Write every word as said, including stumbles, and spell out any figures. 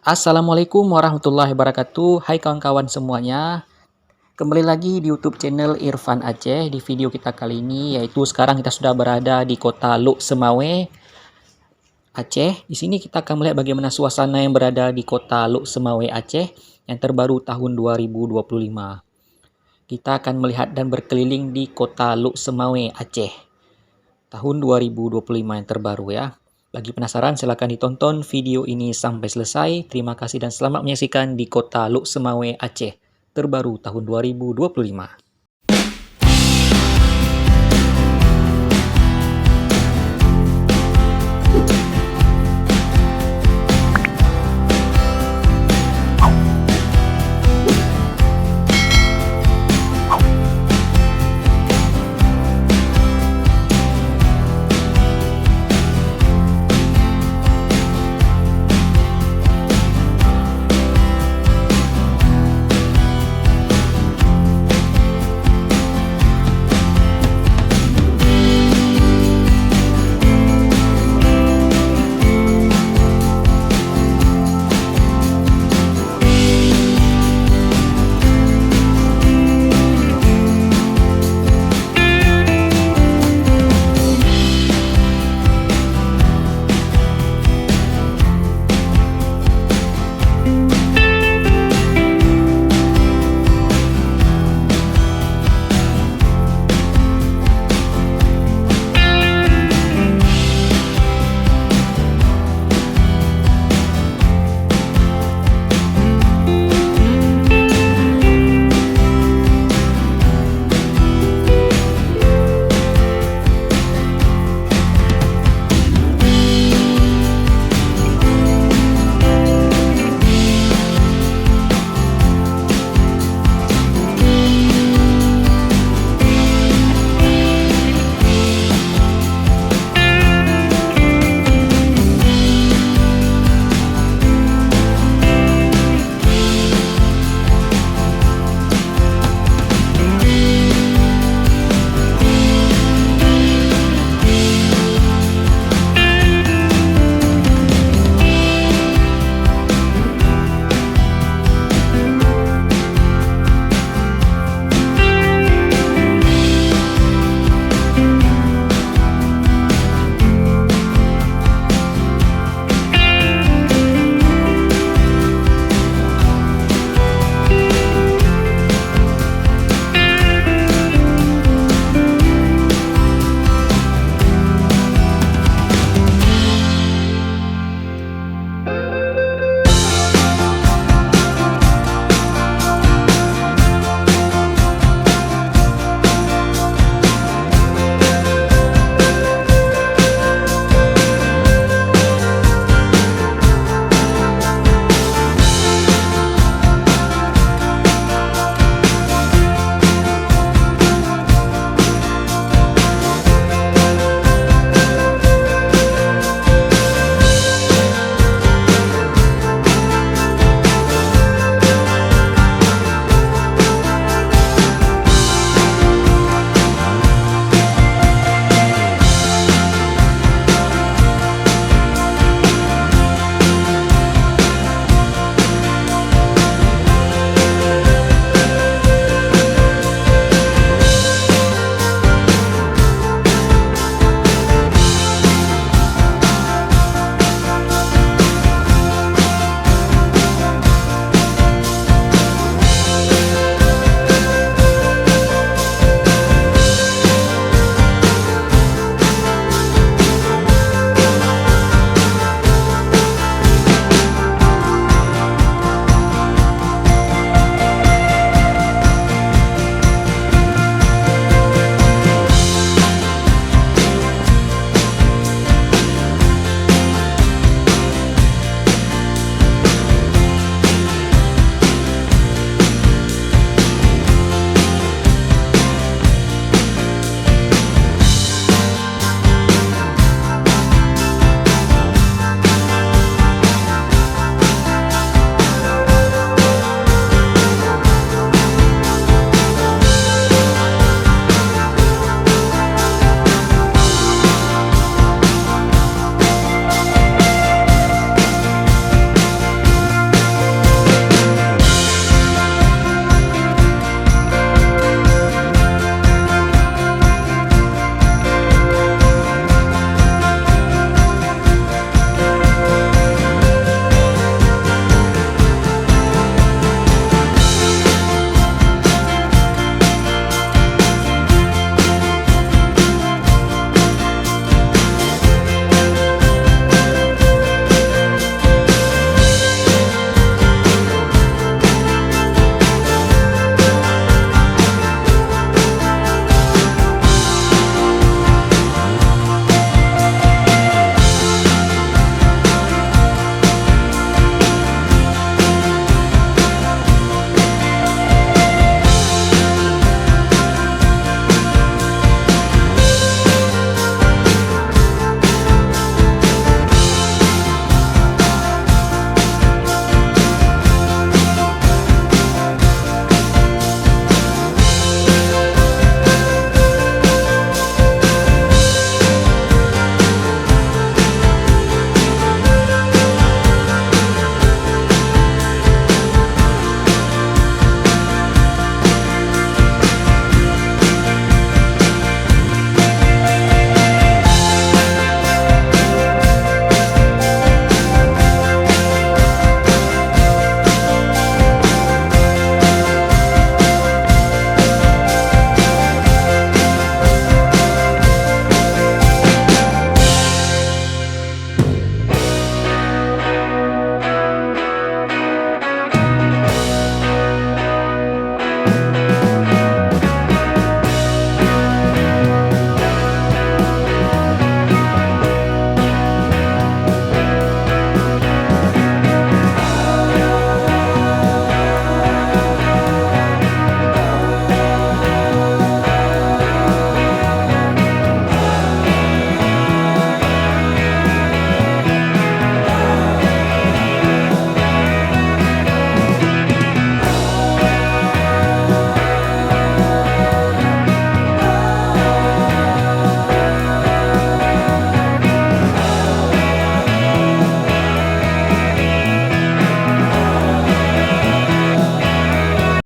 Assalamualaikum warahmatullahi wabarakatuh. Hai kawan-kawan semuanya. Kembali lagi di YouTube channel Irfan Aceh. Di video kita kali ini, yaitu sekarang kita sudah berada di kota Lhokseumawe, Aceh. Di sini kita akan melihat bagaimana suasana yang berada di kota Lhokseumawe, Aceh yang terbaru tahun dua ribu dua puluh lima. Kita akan melihat dan berkeliling di kota Lhokseumawe, Aceh tahun dua ribu dua puluh lima yang terbaru, ya. Bagi penasaran, silakan ditonton video ini sampai selesai. Terima kasih dan selamat menyaksikan di kota Lhokseumawe, Aceh terbaru tahun dua ribu dua puluh lima.